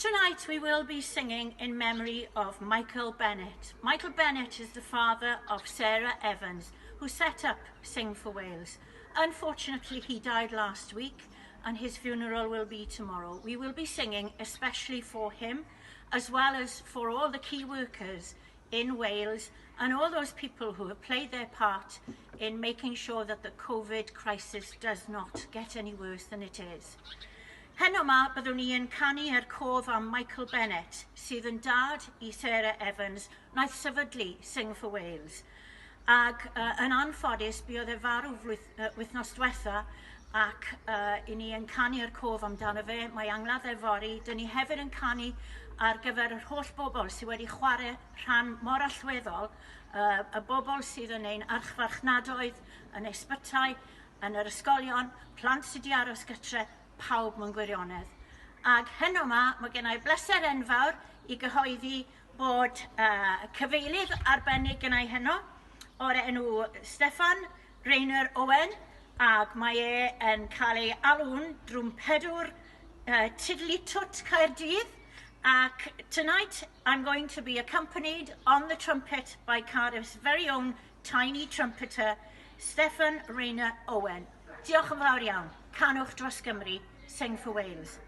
Tonight we will be singing in memory of Michael Bennett. Michael Bennett is the father of Sarah Evans, who set up Sing for Wales. Unfortunately, he died last week and his funeral will be tomorrow. We will be singing especially for him, as well as for all the key workers in Wales and all those people who have played their part in making sure that the COVID crisis does not get any worse than it is. Heno 'ma, byddwn ni yn canu er cof am Michael Bennett, sydd yn dad i Sarah Evans, wnaeth sefydlu Sing for Wales. Ac yn anffodus, buodd e farw wythnos diwetha ac i ni yn canu er cof amdano fe. Mae angladd efory. Dyn ni hefyd yn canu ar gyfer yr holl bobl sydd wedi chwarae rhan mor allweddol, y bobl sydd yn ein archfarchnadoedd, yn ysbytai, yn yr ysgolion, plant sydd wedi aros gytre, pawb mewn gwirionedd. Ac heno 'ma, mae gen i bleser enfawr i gyhoeddi bod cyfeilydd arbennig gen i heno o'r enw Steffan Rayner Owen, ac mae e yn cael ei alw'n drwmpedwr Tiddly Twt Caerdydd. Ac tonight I'm going to be accompanied on the trumpet by Cardiff's very own tiny trumpeter, Steffan Rayner Owen. Diolch yn fawr iawn. Canwch dros Gymru. Sing for Wales.